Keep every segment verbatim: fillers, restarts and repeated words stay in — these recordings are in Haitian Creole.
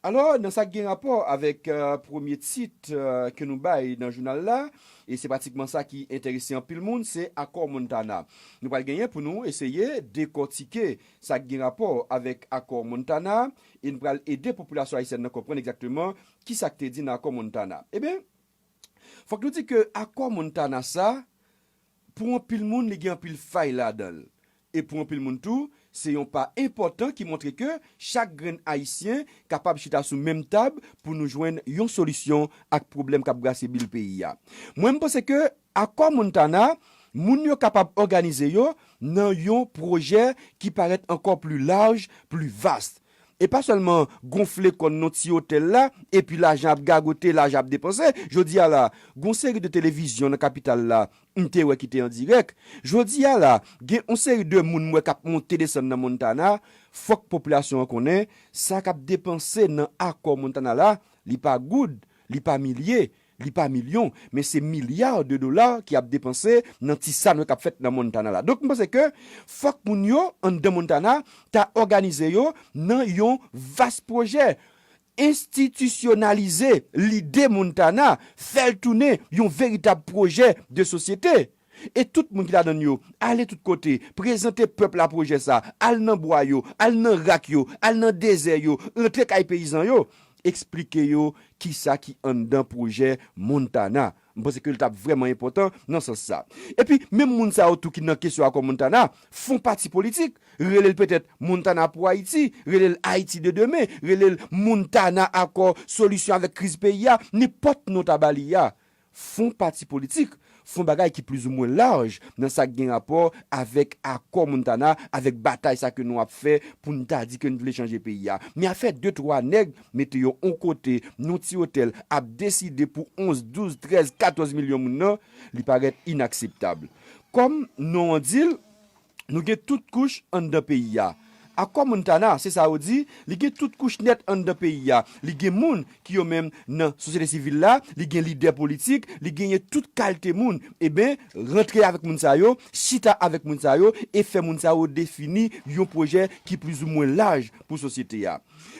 Alò, nan sa k gen rapò avèk, euh, premye tit, euh, ke nou bay nan jounal la, e se pratikman sa ki enterese anpil moun, se Akò Montana. Nou pral genyen pou nou eseye dekòtike sa k gen rapò avèk Akò Montana, e nou pral ede popilasyon ayisyèn nan konprann egzakteman ki sa k te di nan Akò Montana. Ebyen, fòk nou di ke Akò Montana sa, pou anpil moun, li gen anpil fay ladan l. E pou anpil moun tou, se yon pa enpòtan ki montre ke chak grenn Ayisyen kapab chita sou menm tab pou nou jwenn yon solisyon ak pwoblèm k ap brase bil peyi a. Mwen, m panse ke Akò Montana, moun yo kapab òganize yo nan yon pwojè ki parèt ankò pli laj, pli vas. E pa sèlman gonfle kò n nan ti otèl la, epi lajan ap gagote, lajan ap depanse. Jodi a la, gon seri de televizyon nan kapital la, m te wè ki te an dirèk. Jodi a la, gen yon seri de moun m wè k ap monte desann nan Montana. Fòk popilasyon an konnen, sa k ap depanse nan Akò Montana la, li pa goud, li pa milye, li pa milyon, men se milya de dola ki ap depanse nan ti sa nou wè k ap fèt nan Montana la. Donk, m panse ke fòk moun yo anndan Montana ta òganize yo nan yon vas pwojè, enstitisyonalize lide Montana, fè l tounen yon veritab pwojè de sosyete. E tout moun ki ladan l yo, ale tout kote, prezante pèp la pwojè sa, al nan bwa yo, al nan rak yo, al nan dezè yo, rantre kay peyizan yo, eksplike yo kisa ki anndan pwojè Montana. M panse ke l t ap vrèman enpòtan nan sans sa. Epi, menm moun sa yo tou ki nan kesyon Akò Montana, fon pati politik, rele l petèt Montana pou Ayiti, rele l Ayiti de demen, rele l Montana Akò Solisyon avèk kriz peyi a, nenpòt non w ta ba li a. Fon pati politik, fon bagay ki plizoumwen laj nan sa k gen rapò avèk Akò Montana, avèk batay sa ke nou ap fè pou n ta di ke n vle chanje peyi a. Men afè de twa nèg mete yo on kote, nan ti otèl, ap deside pou onz, douz, trèz, katòz milyon moun nan, li parèt inakseptab. Kòm non an di l, nou gen tout kouch anndan peyi a. Akò Montana, se sa yo di, li gen tout kouch nèt anndan peyi a. Li gen moun ki yo menm nan sosyete sivil la, li gen lidè politik, li genyen tout kalte moun. Eben, rantre avèk moun sa yo, chita avèk moun sa yo, e fè moun sa yo defini yon pwojè ki plizoumwen laj pou sosyete a.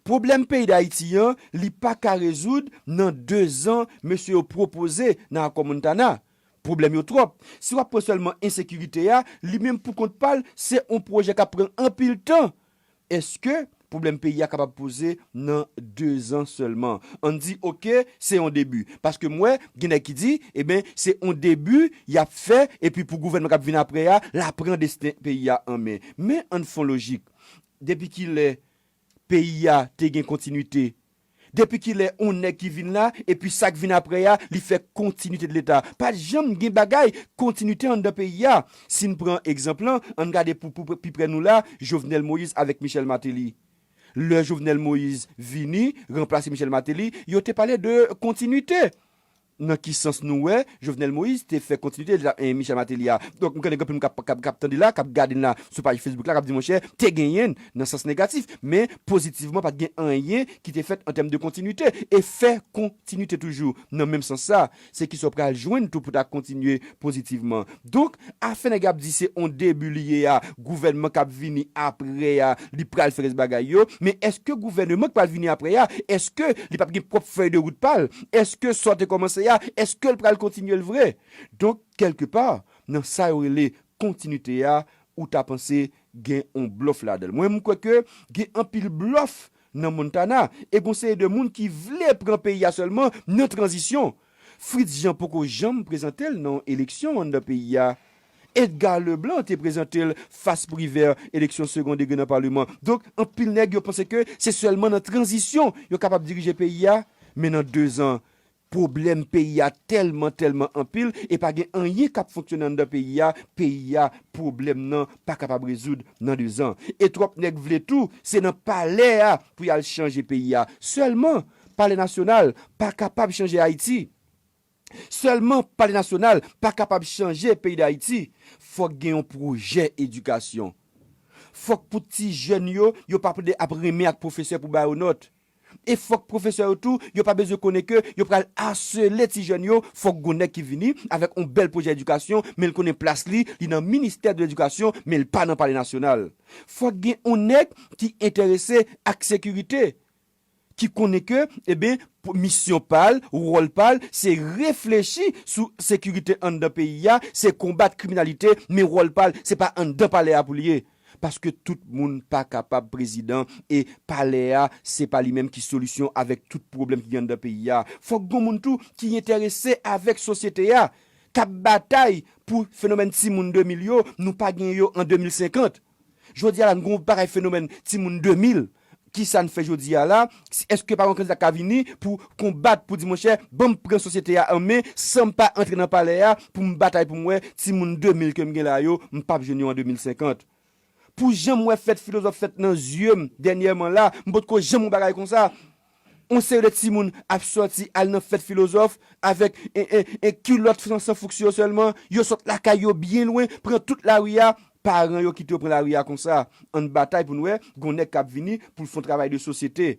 Pwoblèm peyi Dayiti an, li pa ka rezoud nan dezan mesye yo pwopoze nan Akò Montana. Pwoblèm yo twòp. Si w ap pran sèlman ensekirite a, li menm pou kont pa l, se yon pwojè k ap pran anpil tan. Èske pwoblèm peyi a kapab poze nan dezan sèlman? Ann di, oke, se yon debi. Paske m wè, gen nèg ki di, eben, se yon debi y ap fè, epi pou gouvènman k ap vin apre a, l a pran desten peyi a an men. Men ann fè yon lojik. Depi kilè peyi a te gen kontinite? Depi kilè yon nèg ki vin la, epi sa k vin apre a, li fè kontinite de Leta? Pa t janm gen bagay kontinite anndan peyi a. Si n pran egzanp lan, ann gade pou, pou pi prè nou la, Jovenel Moïse avèk Michel Martelly. Lè Jovenel Moïse vini, ranplase Michel Martelly, yo te pale de kontinite. Nan ki sans nou wè Jovenel Moïse te fè kontinite de la, eh, Michel Martelly a? Donk, m konnen gen anpil moun k ap, k ap, k ap tande la, k ap gade n la sou paj Facebook la, k ap di, monchè, te genyen n nan sans negatif, men pozitivman, pa t gen anyen ki te fèt an tèm de kontinite. E fè kontinite toujou nan menm sans sa, se kisa w pral jwenn tou pou ta kontinye pozitivman. Donk, afè nèg ap di se on debi li ye a, gouvènman k ap vini apre a, li pral fè rès bagay yo, men èske gouvènman k pral vini apre a, èske li p ap gen pwòp fèy de wout pa l? Èske sa w te kòmanse a, èske l pral kontinye l vre? Donk, kèlkepa, nan sa yo rele kontinite a, ou ta panse gen on blòf ladan l. Mwen, m kwè ke gen anpil blòf nan Montana, e gon seri de moun ki vle pran peyi a sèlman nan tranzisyon. Fritz Jean poko janm prezante l nan yon eleksyon anndan peyi a. Edgar Leblanc te prezante l fas Privert eleksyon segon degre nan Paleman. Donk, anpil nèg yo panse ke se sèlman nan tranzisyon yo kapab dirije peyi a, men nan dezan, pwoblèm peyi a tèlman, tèlman anpil, e pa gen anyen k ap fonksyone anndan peyi a, peyi a, pwoblèm nan pa kapab rezoud nan dezan. E twòp nèg vle tou, se nan palè a pou y al chanje peyi a. Sèlman, Palè Nasyonal pa kapab chanje Ayiti. Sèlman, Palè Nasyonal pa kapab chanje peyi Dayiti. Fòk gen yon pwojè edikasyon. Fòk pou ti jèn yo, yo pa ap renmen ak pwofesè pou ba yo nòt. E fòk pwofesè yo tou, yo pa bezwen konnen ke yo pral asele ti jèn yo, fòk gon nèg ki vini avèk yon bèl pwojè edikasyon, men l konnen plas li, li nan ministè de ledikasyon, men l pa nan Palè Nasyonal. Fòk gen yon nèg ki enterese ak sekirite. ki konnen ke, eben, misyon pa l, wòl pa l, se reflechi sou sekirite anndan peyi a, se konbat kriminalite, men wòl pa l, se pa anndan palè a pou l ye. Paske tout moun pa kapab prezidan, e palè a, se pa li menm ki solisyon avèk tout pwoblèm ki gen anndan peyi a. Fòk gon moun tou ki enterese avèk sosyete a, k ap batay pou fenomèn timoun de mil yo, nou pa gen yo an de mil senkant. Jodi a la, nou gen yon bagay fenomèn timoun de mil. Kisa n fè jodi a la? Èske pa yon kandida ka vini pou konbat, pou di, monchè, ban m pran sosyete a an men, san m pa antre nan palè a, pou m batay pou m wè timoun de mil ke m gen la yo, m p ap jwenn yo an de mil senkant? Pou jan m wè fèt filozòf fèt nan zye m dènyèman la, m potko janm wè bagay konsa. Yon seri de timoun ap sòti al nan fèt filozòf avèk en, en, en kilòt san, san fouk sou yo sèlman. Yo sot lakay yo byen lwen, pran tout lari a. Paran yo kite yo pran lari a konsa. Ann batay pou n wè gon nèg k ap vini pou l fè yon travay de sosyete.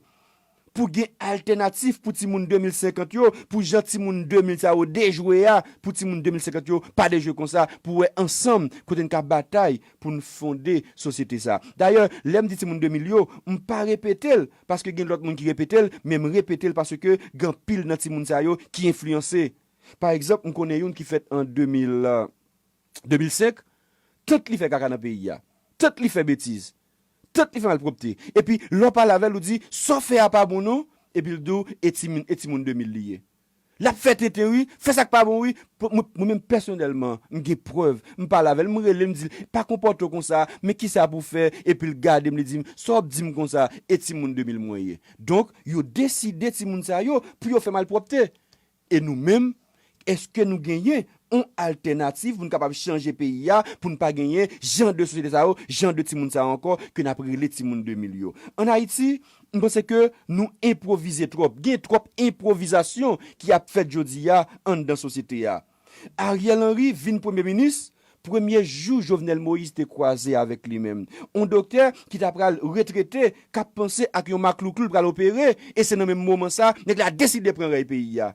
Pou gen altènatif pou timoun de mil senkant yo, pou jan timoun de mil sa yo dejwe a, pou timoun de mil senkant yo pa dejwe konsa, pou wè ansanm kote n ka batay pou n fonde sosyete sa. Dayè, lè m di timoun de mil yo, m pa repete l paske gen lòt moun ki repete l, men m repete l paske gen anpil nan timoun sa yo ki enfliyanse. Pa egzanp, m konnen youn ki fèt an de mil, de mil senk, tant li fè kaka nan peyi a, tant li fè betiz, tant li fè malpwòpte. Epi, lè w pale avè l, ou di, sa w fè a pa bon non, epi l di w, e timoun, e timoun de mil li ye. L ap fè tenten wi, fè sa k pa bon wi. Mwen, mwen menm pèsonèlman, m gen prèv, m pale avè l, m rele l, m di l, pa konpòte w konsa, men kisa pou w fè, epi l gade m, li di m, sa w ap di m konsa, e timoun de mil mwen ye. Donk, yo deside timoun sa yo pou yo fè malpwòpte. E nou menm, èske nou genyen yon altènativ pou n kapab chanje peyi a, pou n pa genyen jan de sosyete sa yo, jan de timoun sa yo ankò, ke n ap rele timoun de mil yo? Ann Ayiti, m panse ke nou enpwovize twòp. Gen twòp enpwovizasyon ki ap fèt jodi a anndan sosyete a. Ariel Henry vin premye minis, premye jou Jovenel Moïse te kwaze avèk li menm. Yon doktè ki ta pral retrete, k ap panse ak yon maklouklou l pral opere, e se nan menm moman sa, nèg la deside pran rèy peyi a.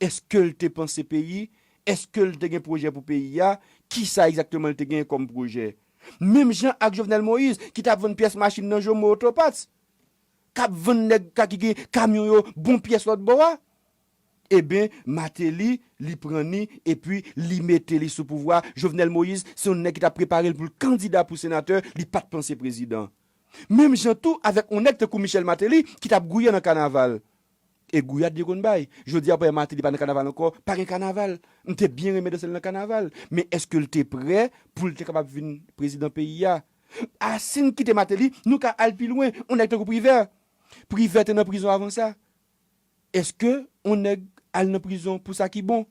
Èske l te panse peyi? Èske l te gen pwojè pou peyi a? Kisa egzakteman l te genyen kòm pwojè? Menm jan ak Jovenel Moïse, ki t ap vann pyès machin nan Jomo Auto Parts, k ap vann nèg ka ki gen kamyon yo bon pyès lòt bò a. Eben, Martelly, li pran ni, epi li mete li sou pouvwa. Jovenel Moïse, se yon nèg ki t ap prepare l pou l kandida pou senatè, li pa t panse prezidan. Menm jan tou avèk yon nèg tankou Michel Martelly, ki t ap gouye nan kanaval. E gouyad li konn bay. Jodi a, w pa wè Martelly pa nan kanaval ankò, pa gen kanaval. M te byen renmen danse l nan kanaval. Men èske l te prè pou l te kapab vin prezidan peyi a? A, si n kite Martelly, nou ka al pi lwen. Yon nèg tankou Privert. Privert te nan prizon avan sa. Èske yon nèg al nan prizon pou sa ki bon?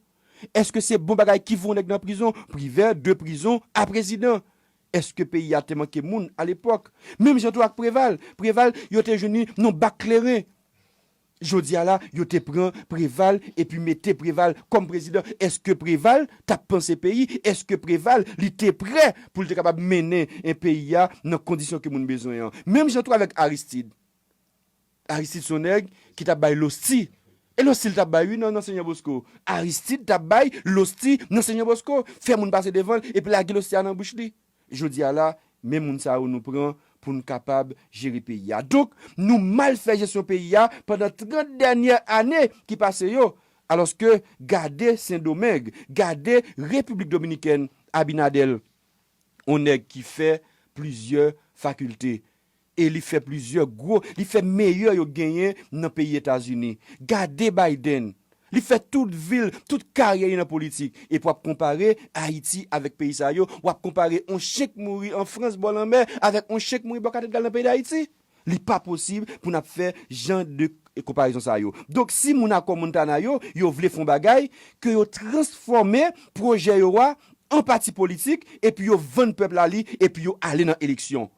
Èske se bon bagay ki voye yon nèg nan prizon? Privert de prizon a prezidan. Èske peyi a te manke moun alepòk? Menm jan tou ak Preval. Preval, yo te jwenn li nan bak kleren. Jodi a la, yo te pran Preval epi mete Preval kòm prezidan. Èske Preval t ap panse peyi? Èske Preval, li te prè pou l te kapab mennen en peyi a nan kondisyon ke moun bezwen an? Menm jan tou avèk Aristide. Aristide se yon nèg ki t ap bay losti. E losti l t ap bay wi nan, nan Senyè Bosco. Aristide t ap bay losti nan Senyè Bosco. Fè moun pase devan l epi lage losti a nan bouch li. Jodi a la, men moun sa yo nou pran pou n kapab jere peyi a. Donk, nou mal fè jesyon peyi a pandan trant dènyè ane ki pase yo. Alòske, gade Sendomeng, gade Repiblik Dominikèn, Abinader, yon nèg ki fè plizyè fakilte. E li fè plizyè gwo, li fè meyè yo genyen nan peyi Etazini. Gade Biden. Li fè tout vi l, tout karyè li nan politik. Epi w ap konpare Ayiti avèk peyi sa yo, w ap konpare yon chen k mouri an Frans bò lanmè avèk yon chen k mouri bò katedral nan peyi Dayiti. Li pa posib pou n ap fè jan de konparezon sa yo. Donk, si moun akò Montana yo, yo vle fè yon bagay, ke yo transfòme pwojè yo a an pati politik, epi yo vann pèp la li, epi yo ale nan eleksyon.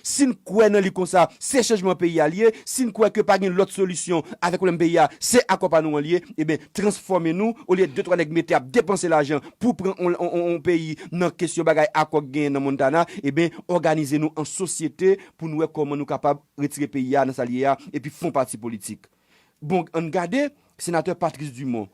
Si n kwè nan li konsa, se chanjman peyi a l ye. Si n kwè ke pa gen lòt solisyon avèk pwoblèm peyi a, se akò pa nou an l ye, eben, transfòme nou, olye de twa nèg mete ap depanse lajan pou pran on, on, on, on peyi nan kesyon bagay akò k genyen nan Montana, eben, òganize nou an sosyete pou n wè kòman nou kapab retire peyi a nan sa l ye a, epi fè on pati politik. Bon, ann gade senatè Patrice Dumont.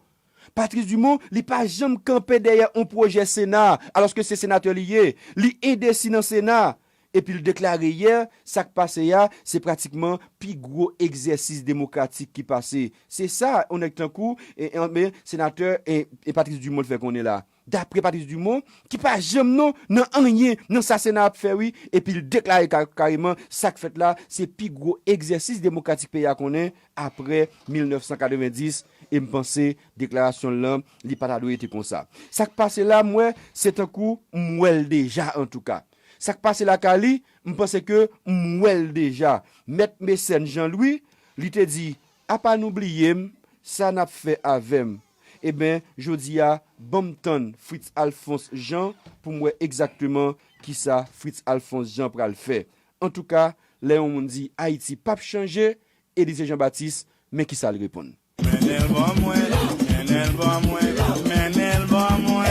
Patrice Dumont, li pa janm kanpe dèyè on pwojè Sena, alòske se senatè li ye. Li endesi nan Sena. epi l deklare yè, sa k pase a, se pratikman pi gwo egzèsis demokratik ki pase. Se sa, yon nèg tankou, e, e, men, senatè, e, e Patrice Dumont fè konnen la. Daprè Patrice Dumont, ki pa janm non nan anyen nan sa Sena ap fè, wi, epi l deklare ka-, kareman sa k fèt la, se pi gwo egzèsis demokratik peyi a konnen apre mil nèf san katrevenndis, e m panse deklarasyon l lan, li pa ta dwe rete konsa. Sa k pase la, m wè, se tankou m wè l deja, antouka. Sa k pase lakay li, m panse ke m wè l deja. Mèt Mesèn Jean Louis, li te di, apa nou bliye m, sa n ap fè avè m? Eben, jodi a, ban m tann Fritz Alphonse Jean pou m wè egzakteman kisa Fritz Alphonse Jean pral fè. Antouka, lè yon moun di Ayiti p ap chanje, Elysée Jean Baptiste, men kisa l reponn. Mennen l ban mwen, mennen l ban mwen, mennen l ban mwen.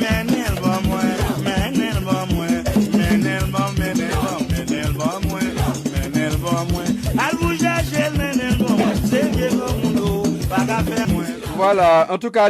Mennen l ban mwen, mennen l ban mwen, mennen l ban, mennen l ban, mennen l ban mwen, mennen l ban mwen. Al pou chache l, mennen l ban mwen. Se vye granmoun yo pa ka fè mwen. Vwala, antouka,